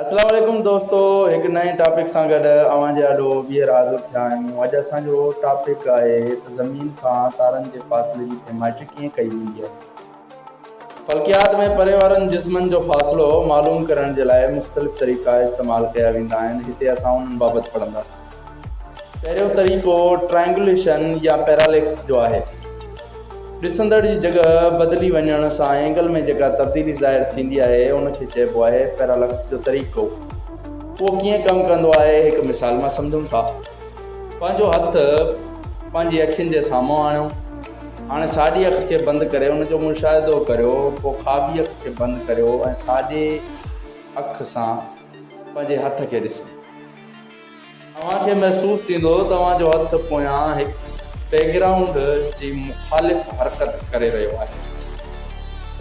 اسلام عليڪم دوستو هڪ نئين ٽاپڪ سان گڏ اوهان جي آڏو ٻيهر حاضر ٿيا آهيون اڄ اسان جو ٽاپڪ آهي ته زمين کان تارن جي فاصلي جي پيمائش ڪيئن ڪئي ويندي آهي فلڪيات ۾ پري وارن جسمن جو فاصلو معلوم ڪرڻ جي لاء مختلف طريقا استعمال ڪيا ويندا آهن هتي اسان انهن بابت پڙهنداسين پهريون طريقو ٽرائنگوليشن يا پيراليڪس جو آهي. ڏسندڙ جي جڳهه بدلي وڃڻ سان اينگل ۾ جيڪا تبديلي ظاهر ٿيندي آهي ان کي چئبو آهي پيرالڪس جو طريقو. اهو ڪيئن ڪم ڪندو آهي هڪ مثال مان سمجهون ٿا. پنهنجو هٿ پنهنجي اکين جي سامهون آڻيو. هاڻي ساڄي اک کي بند ڪري ان جو مشاهدو ڪريو پوء کاٻي اک کي بند ڪريو ۽ ساڄي اک سان پنهنجي هٿ کي ڏسو. اوهان کي محسوس ٿيندو ته اوهان جو هٿ پويان هڪ بيڪ گرائونڊ جي مخالف حرڪت ڪري رهيو آهي.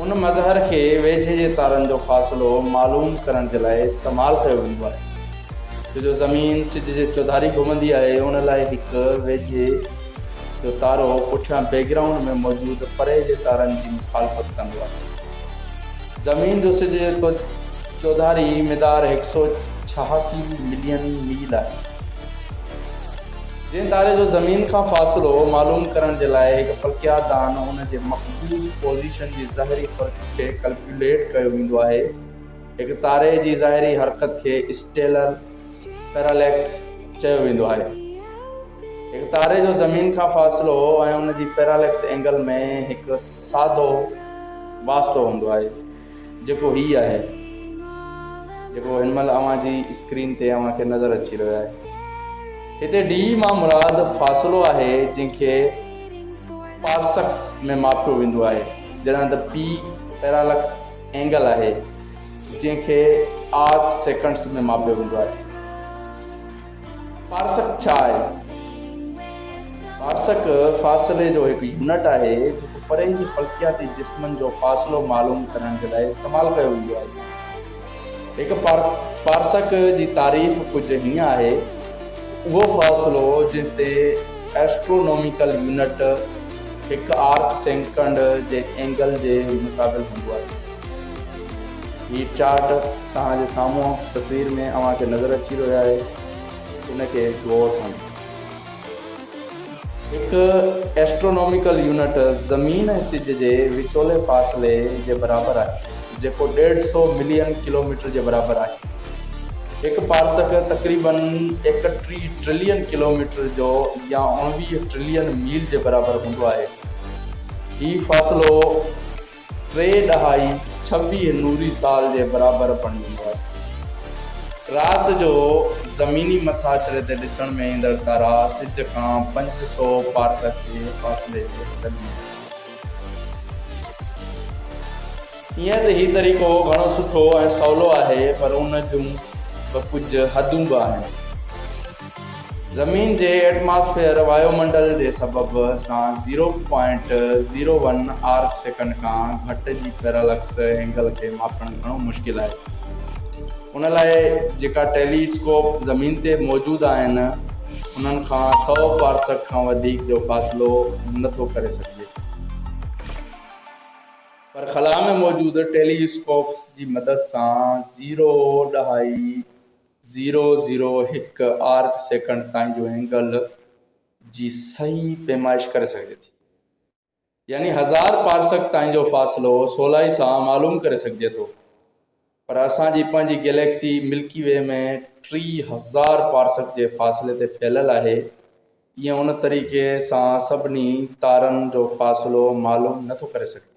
ان مظهر کي ويجهي جي تارن جو فاصلو معلوم ڪرڻ جي لاء استعمال ڪيو ويندو آهي. ڇو جو زمين سج جي چوڌاري گهمندي آهي ان لاء هڪ ويجهي جو تارو پٺيان بيڪ گرائونڊ ۾ موجود پري جي تارن جي مخالفت ڪندو آهي. زمين جو سج جي چوڌاري مدار هڪ سؤ ڇهاسي ملين ميل آهي. جنهن تاري جو زمين کان فاصلو معلوم ڪرڻ جي لاء هڪ فلڪيات دان ان جي مخصوص پوزيشن جي ظاهري فرق کي ڪلڪيوليٽ ڪيو ويندو آهي. هڪ تاري جي ظاهري حرڪت کي اسٽيلر پيراليڪس چيو ويندو آهي. هڪ تاري جو زمين کان فاصلو ۽ ان جي پيراليڪس اينگل ۾ هڪ سادو واسطو هوندو آهي جيڪو هي آهي جيڪو هن مهل اوهان جي اسڪرين تي اوهان کي نظر اچي رهيو آهي. هتي ڊي مان مراد فاصلو آهي جنهن کي پارسڪس ۾ ماپيو ويندو آهي جڏهن ته پي پيرالڪس اينگل آهي جنهن کي آرڪ سيڪنڊس ۾ ماپيو ويندو آهي. پارسڪ ڇا آهي؟ پارسڪ فاصلي جو هڪ يونٽ آهي جيڪو پري جي فلڪياتي جسمن جو فاصلو معلوم ڪرڻ جي لاء استعمال ڪيو ويندو آهي. هڪ پارسڪ جي تعريف ڪجهه هيئن آهي، اهو فاصلو جنهن تي ايسٽرونوميڪل يونٽ هڪ آرڪ سيڪنڊ جي اينگل جي مقابل هوندو آهي. هي چارٽ توهان جي سامهون تصوير ۾ اوهان کي نظر اچي رهيو آهي ان کي غور سان ڏسو. هڪ ايسٽروناميڪل يونٽ زمين ۽ سج جي وچولي فاصلي جي برابر آهي جيڪو ڏيڍ سئو ملين ڪلوميٽر جي برابر آهي. هڪ پارسڪ تقريبن ايڪٽيهه ٽرلين ڪلوميٽر جو يا اڻويهه ٽرلين ميل جي برابر هوندو آهي. هي فاصلو ٽي ڏهائي ڇويهه نوري سال جي برابر بڻجندو آهي. رات جو زميني مٿاڇري تي ڏسڻ ۾ ايندڙ تارا سج کان 500 پارسڪ جي فاصلي تي حدن ۾ اچن ٿا. ائين ته هي طريقو گهڻو سٺو ۽ سولو آهي پر ان جون به ڪجهه حدون به آهن. زمين جي ايٽماسفيئر، وايومنڊل، جي سبب سان zero point zero one arc second کان گهٽ جي پيرالڪس اينگل کي ماپڻ گهڻو مشڪل آهي. ان لاء جيڪا ٽيلي اسڪوپ زمين تي موجود آهن انهن کان سئو پارسڪ کان وڌيڪ جو فاصلو نه ٿو ڪري سگهجي. پر خلا ۾ موجود ٽيلي اسڪوپس جي مدد سان زيرو ڏهائي زيرو زيرو هڪ آرڪ سيڪنڊ تائين جو اينگل جي صحيح پيمائش ڪري سگهجي ٿي. يعني هزار پارسڪ تائين جو فاصلو سولائي سان معلوم ڪري سگهجي ٿو. پر اسان جي پنهنجي گئليڪسي ملڪي وي ۾ 3000 پارسڪ جي فاصلي تي ڦهليل آهي، ايئن ان طريقي سان سڀني تارن جو فاصلو معلوم نٿو ڪري سگهجي.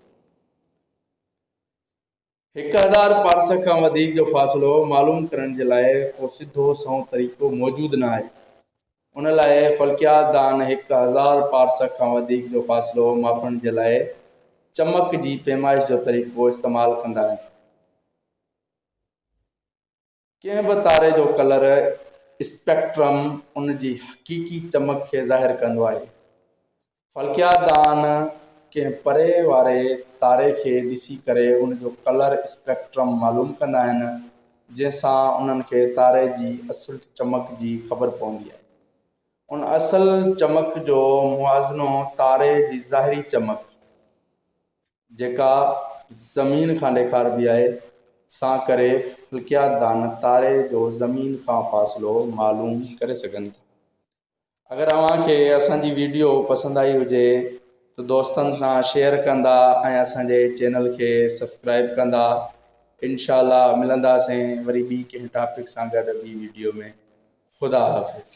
1000 پارسڪ کان وڌيڪ جو فاصلو معلوم ڪرڻ جي لاء ڪو سڌو سنئون طريقو موجود نه آهي. ان لاء فلڪيات دان 1000 پارسڪ کان وڌيڪ جو فاصلو ماپڻ جي لاء چمڪ جي پيمائش جو طريقو استعمال ڪندا آهن. ڪنهن به تاري جو ڪلر اسپيڪٽرم ان جي حقيقي چمڪ کي ظاهر ڪندو آهي. فلڪيات دان ڪنهن پري واري تاري کي ڏسي ڪري ان جو ڪلر اسپيڪٽرم معلوم ڪندا آهن، جنهن سان انهن کي تاري جي اصل چمڪ جي خبر پوندي آهي. ان اصل چمڪ جو موازنو تاري جي ظاهري چمڪ، جيڪا زمين کان ڏيکاربي آهي، سان ڪري فلڪيات دان تاري جو زمين کان فاصلو معلوم ڪري سگهن ٿا. اگر اوهان کي اسان جي ويڊيو پسند آئي هجي ته دوستن سان شيئر ڪندا ۽ اسان جي چينل کي سبسڪرائب ڪندا. انشاء الله ملنداسين وري ٻي ڪنهن ٽاپڪ سان گڏ ٻي ويڊيو ۾ خدا حافظ.